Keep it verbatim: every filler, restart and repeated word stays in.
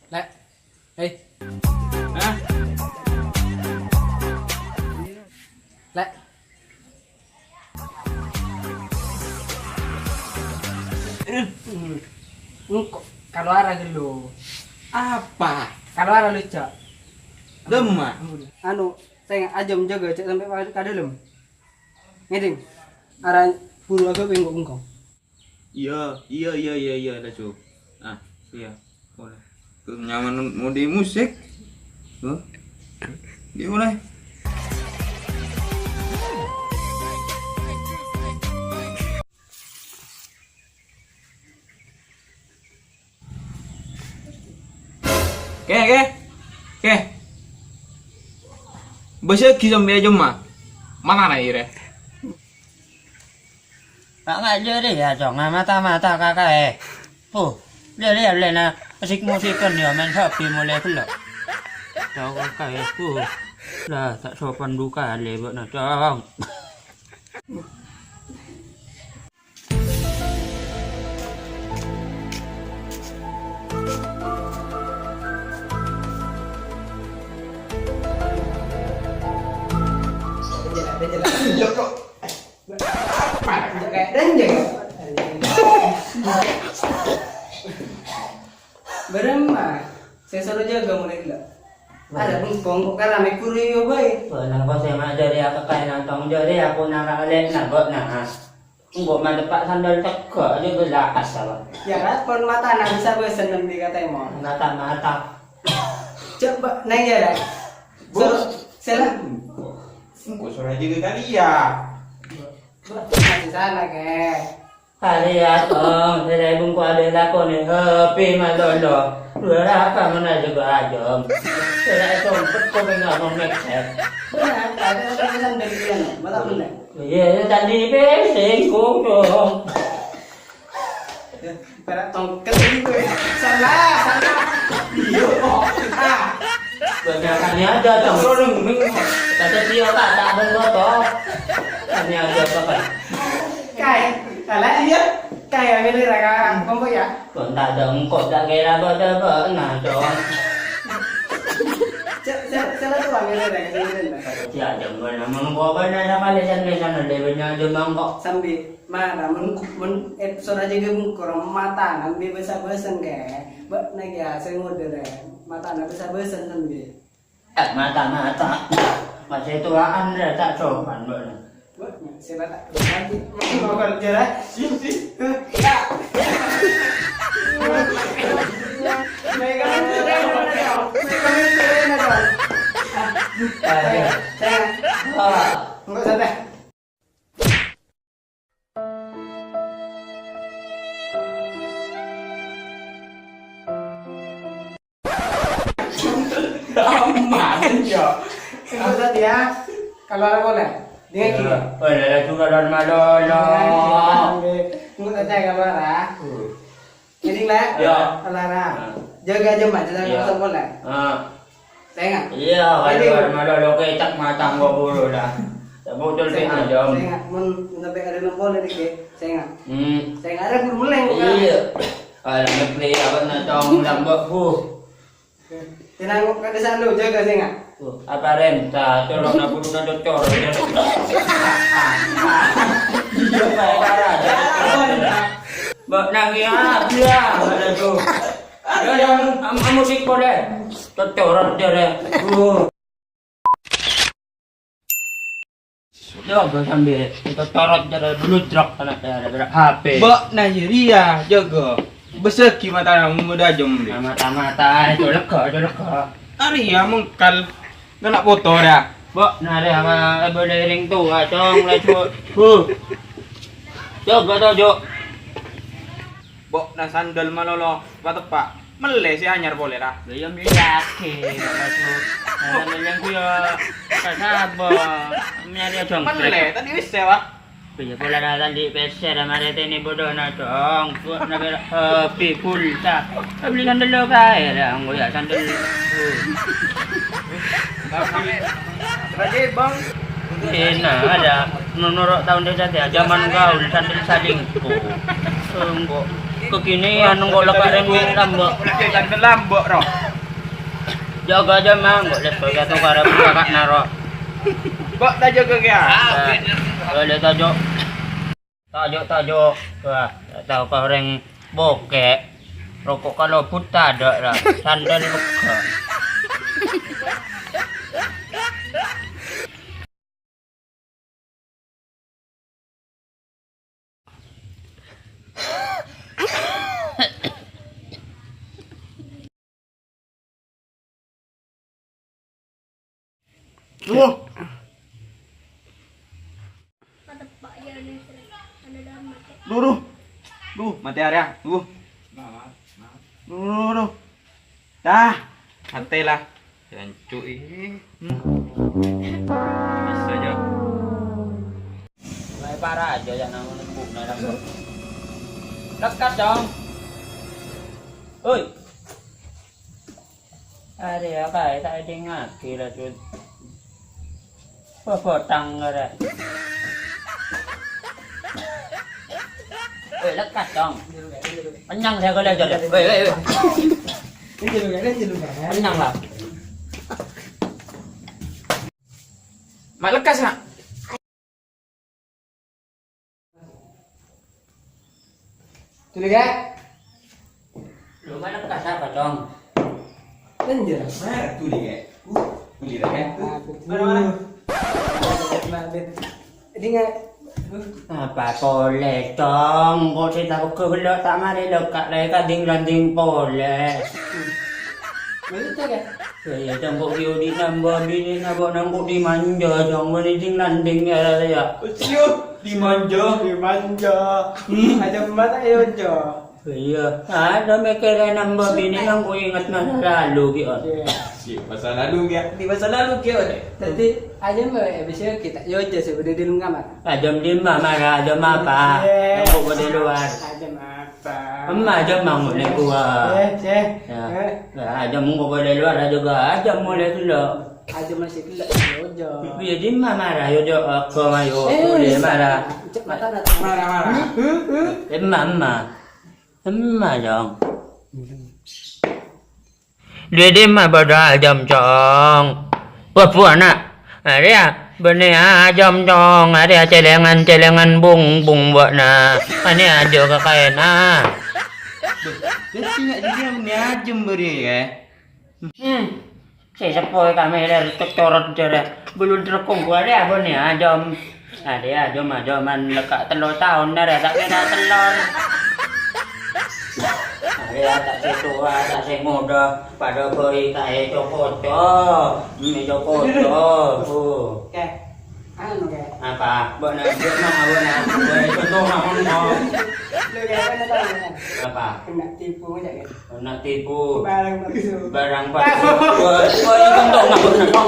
Lè'. Hei. Hah? Lè'. Engko' kalowara ghâllu. Apa? Kalowara lu, Cak. Lemma. Anu, sènga' ajâm jâgâ, jhâ' sampè' ka dâlem. Ngèdhing. Ara buru aghâbây engko', engko'. Iyâ, iyâ, iyâ, iyâ, iyâ, laju. Ah, iyâ. Boleh. Tuh, nyaman mode musik. Hah? Dia mulai. Kè, kè. Kè. Bâsâghi sampè' jemma. Mana na ire? Ta' ngajhâri ya, Cong, mata-mata kakaè. Puh, lè-lè lèna asik-musikan ya, maèn sabbhi molaè ghellâ'. Cong kakaè, puh. Lah, ta' sopan du kalè bâ'na, Cong. Bârâmma sè soro jâgâ molaè ghellâ'? Adâ bengkong kok karamè kuryo bhâi. Bâ'na kok sè majâri akakaè nantong jâri aku nara' lè'na bâ'na. Engko' mateppa' sandal tegghâ' jâgâ lakas apa? Yâ, ra, pon matana bisa bâsen nembi ka tèmor. Mata-mata. Coba neng ya, ra. Bos. Soro, sela. Engko' soro jâgâ kali ya. Masih sana, Kè. Arèya, Tong, sè laèn bungko adhâ lakonè happy malolo. Dua raka mena jâgâ ajâm. Sè laèn sompet kok pengen ngomong mepet. Benar, ada urusan dari dia, no. Mata benar. Iyâ, iyâ, tadi pesing kok, Tong. Ya, para tongkel ini gue. Salah, salah. Iya, kok. Ah. Banyakannya ada, Tong. Rolling, ming. Kata dia, Kak, tak bener, Tong. Tanya aja, Kak. Kaè, salah iya. Kaè, ambil raka, kompo ya. Kon tak ada engkau, tak kira kau ada benar, Tong. Cek, cek, cek, tuh, ambil raka, ambil raka. Kata dia, ada benar, mengkau benar, sama lesan-lesan, ada benar, ada mangkok. Sambil. Mara, mon, mon, eh, soro jâgâ bengko, mata, nambi bâsa-bâsen, Kè. Bâ'na kèya sè ngodâ, Rè. Matana bâsa-bâsen, nambi. Eh, mata-mata. Masih tuaan, Rè, ta' sopan, bâ'na. Bâ'na, sè ta' sopan, Rè. Megang, megang, megang. Sayang, sayang. Ah. Enggak, santai. Aman, ya. Engko' tadi, ya. Kalau ada boleh. Dia gini. Ya, boleh juga, normal, no. Engko' tadi kalau ada. Hmm. Ngèdhing, Lè'? Iyâ. Alara. Nah. Jâgâ jemma, jâgâ. Iyâ. Sapa, Lè'? Ah. Sènga'. Iyâ, kalau sènga'. Malah lo kecak matang kok buru dah. Sènga'. Sènga'. Mon sampai ada nempol ini, Kè. Sènga'. Hmm. Sènga' ada buru meleng, kok. Iyâ. Kalau ngeplè apa, nah, tong lambek, huh. Tenang, kok, kada salah, jâgâ sènga'. Oh, apa renta? Colok na buru na cocor. Iya, Pak, parah. Mbak nangis, ah, iya, ada tuh. Ya, yang am-, am-, musik boleh. Cocor, jare. Oh. Jâgâ sambil kita corot cara beludrok anak gara-gara H P. Mbok Nahiria, jâgâ. Besegi matana muda jembi. Nah, mata-mata, itu lega, itu lega. Ari ya mengkal. Kena foto dah. Mbok, nare apa, eh, boleh ring tua, cong, laju. Huh. Coba toh, Jok. Mbok, nah sandal malolo. Pateppa'. Mellè sè anyar polè, ra. Lah, iya, mellè lagi, Pak Masud. Nah, mellè ku ya, tak sabar. Nyari aja. Mellè, tadi wis sewa. Iyâ, polana ta' andi' pèssè, ra marè tènè bâdâna, Cong. Buwâ' na' pèra', habi pulsa. Bellè sandal lo kaè, ra, anggo ya sandal. Raja, Bang. Ina, ada. Menurut tahun desa dia, zaman gaul, sandal salingko. Engko'. Kekinian, engko' laka' rèn lambâ'. Sandal lambâ', ro. Jâgâ jâ, Mang. Engko' lès bâjâ to karep kakak naro. Kok ta' jâgâ kèya? Boleh tajo'. Tajo', tajo'. Wah, ta' tao ka orèng bokè'. Roko' kalobut tadâ', ra. Sandal pegghâ'. Duh. Duh, duh. Duh, matè arèya. Duh. Duh, duh, duh. Tah, matè la. Jancu ini. Hmm. Bisa aja. Mulai parah aja ya, nang nembuk, nang nembuk. Lekat dong. Oi. Arèya kaè ta' èdingngaghi, la, Jun. Wah, botang, arè. Woi, lekat, Cong. Kenyang saya kalau aja. Woi, woi, woi. Kenyang lah. Mak lekas, Mak. Tuli, Kak. Lu mana kasar, Cong? Kan jelas, Mak. Tuli, Kak. Uh, tuli, Kak. Uh, mana, mana? Ini nggak. Apa polè, Cong? Kok sè tako' ghellâ' ta' marè lèkka' lè kadhing-landhing polè. Begitu, Kak. Iya, Cong, kok ki odi' nambâ binèna, kok nang kok dimanja, Cong, bânnè dhing-landhing ya, ya. Uciu, dimanja. Dimanja. Hmm. Aja mata ya, Cong. Iya, ada mèkkèrè nambâ binè nang kok inget masa lalu, ki, on. Iya. Di masa lalu, ya. Di masa lalu, ki, on. Tadi, aja mah, ya, bisa kita, ya, aja sebenarnya di kamar. Ajâm dimma mara, ajâm apa? Iya. Nang kok di luar. Ajâm apa? Emma ajâm mangulè kuwa. Eh, ceh. Ya. Eh. Lah, ajâm mongko polè luar aja ga, ajâm molè ghellâ'. Ajâm masih ghellâ', yo, jo. Iyâ, dimma mara, yo, jo, aku mayo, eh, boleh mara. Cek mata, mata. Mara, mara. Huh, huh, huh. Emma, emma. Emma, Jong. Dhi dimma bâdâ ajâm, Cong? Wah, buwâna. Arèya, bânnè ajâm, Cong. Arèya cèlèngan-cèlèngan bung-bung bâ'na. Anè ajâm ka kaèna. Duh, dhâddhi nga' jârèya bânnè ajâm bâriyâ, ya? Hmm. Sè seppo kamè lèr cok-corot jârèya. Bulu drekong gua rè abâ' nè ajâm. Adè ajâm-ajâman lèkka' tello taon nè rè ta' kèra tellor. Arèya ta' sè towa, ta' sè ngodâ, padâ bâri' kaè co-koco. Hmm, co-koco. Oh. Kè, anu, Kè. Apa? Bâ'na, bâ'na, bâ'na. Bâ'na, contoh, nah, contoh. Lu, Kè, kan tahu, Kè? Apa? Kena tipu aja, Kè. Ana tipu. Barang palsu. Barang palsu. Wah, wah, untung aku nengok.